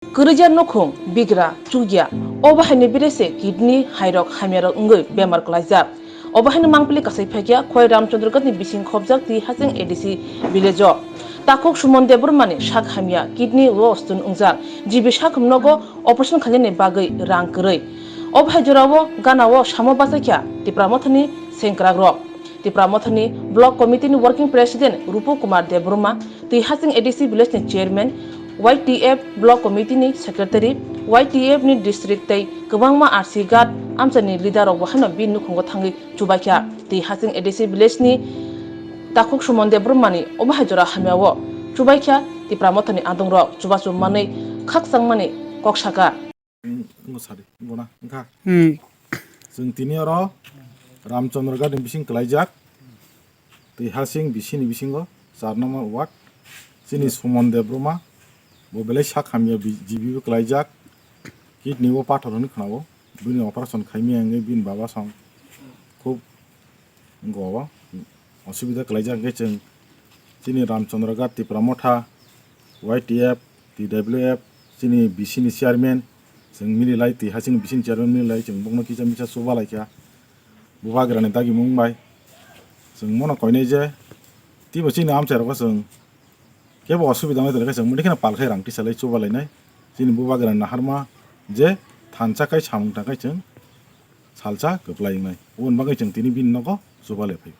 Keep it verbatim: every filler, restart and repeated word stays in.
Kwrwija nukhung, bigra, chukya, obo haino bire se kidney hairok hamyarok wngwi bemar kwlaijak. Obo haino mangpili kasai phaikya Khwai Ramchandraghat ni bising khopjak Twi Hasing A D C village o. Takhuk Suman Debbarma ni sak hamya kidney o stone wngjak, G B sakhum nogo operation khainani bagwi rang kwrwi. Obo hai jorao gana o samo bachaikha Tipra Mothani sengkrak rok. Tipra Mothani Block Committee ni Working President Rupu Kumar Debbarma, Twi Hasing A D C village ni Chairman, Y T F Block Committee ni Secretary, Y T F ni District tei kwbangma R C Ghat amchaini leader rok bo haino bini nukhungo thangwi chubaikha. Twi Hasing A D C village ni Takhuk Suman Debbarma ni omo hai jora hamya o chubaikha Tipra Mothani adong rok, chubachu manwi khakchangmani kok saka. Wngkha. Hmm. Chwng tini oro Ramchandra Ghat ni bising kwlaijak, Twi Hasing B C ni bisingo char number ward, chini Suman Debbarma, bo belai sak hamya, bi-, G B bo kwlaijak, kidney o pathor hwnwi khwnao, bini operation khaimaya hwnwi bini baba song khub wngkha o, osubida kwlaijak hwnkhe chwng chini Ramchandra Ghat Tipra Motha, Y T F, T W F, chini B C ni chairman, chwng mililai, Twi Hasing B C ni chairman mililai, chwng bokno kisa misa chubalaikha, bubagrani dagimung bai. Chwng mono koinai je, twibo chini amchairokno chwng kebo osubida wngya tongkhe chwng mudi kheno palkhai rang tisalai chubalainai. Chini bubagrani naharma je thansa khai samung tangkhai chwng salsa kwplai wngnai. Oboni bagwi chwng tini bini nogo chubalai phaio.